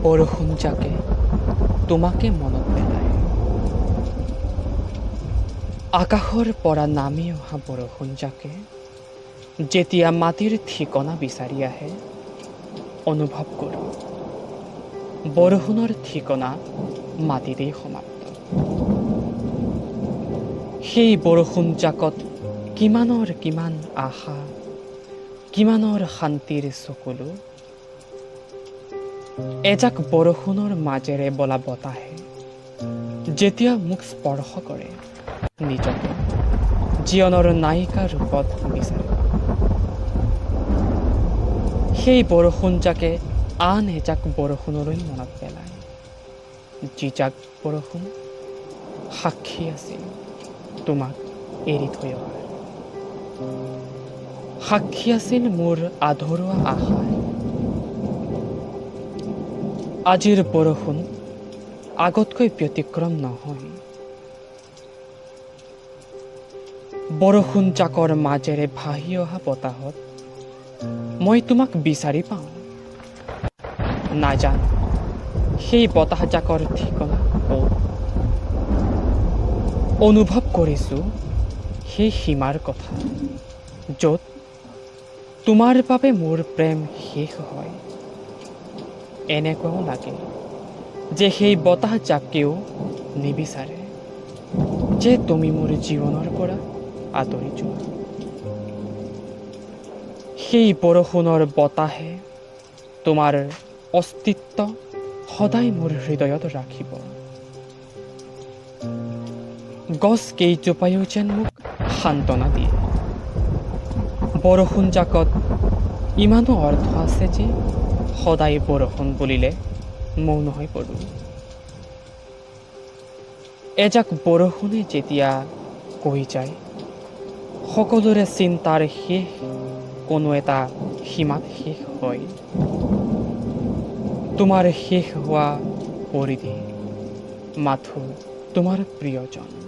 বৰষুণজাকে তোমাকে মনত পেলায়। আকাশৰ পৰা নামি অহা বৰষুণজাকে যেতিয়া মাটিৰ ঠিকনা বিচাৰি আহে, অনুভৱ কৰোঁ বৰষুণৰ ঠিকনা মাটিতেই সমাপ্ত। সেই বৰষুণজাকত কিমানৰ কিমান আশা, কিমানৰ শান্তিৰ চকুলো। এজাক বৰষুণৰ মাজেৰে বলা বতাহে যেতিয়া মোক স্পৰ্শ কৰে, নিজকে জীৱনৰ নায়িকা ৰূপত বিচাৰে। সেই বৰষুণজাকে আন এজাক বৰষুণলৈ মনত পেলায়, যিজাক বৰষুণ সাক্ষী আছিল তোমাক এৰি থৈ অহাৰ, সাক্ষী আছিল মোৰ আধৰুৱা আশাৰ। আজিৰ বৰষুণ আগতকৈ ব্যতিক্ৰম নহয়। বৰষুণজাকৰ মাজেৰে ভাহি অহা বতাহত মই তোমাক বিচাৰি পাওঁ। নাজানো সেই বতাহজাকৰ ঠিকনা ক'ত। অনুভৱ কৰিছোঁ সেই সীমাৰ কথা, য'ত তোমাৰ বাবে মোৰ প্ৰেম শেষ হয়। এনেকুৱাও লাগে যে সেই বতাহজাকেও নিবিচাৰে যে তুমি মোৰ জীৱনৰ পৰা আঁতৰি যোৱা। সেই বৰষুণৰ বতাহে তোমাৰ অস্তিত্ব সদায় মোৰ হৃদয়ত ৰাখিব। গছ কেইজোপায়ো যেন মোক সান্তনা দিয়ে। বৰষুণজাকত ইমানো অৰ্থ আছে যে সদায় বৰষুণ বুলিলে মৌন হৈ পৰোঁ। এজাক বৰষুণে যেতিয়া কৈ যায়, সকলোৰে চিন্তাৰ শেষ কোনো এটা সীমাত শেষ হয়। তোমাৰ শেষ হোৱা পৰিধি মাথো তোমাৰ প্ৰিয়জন।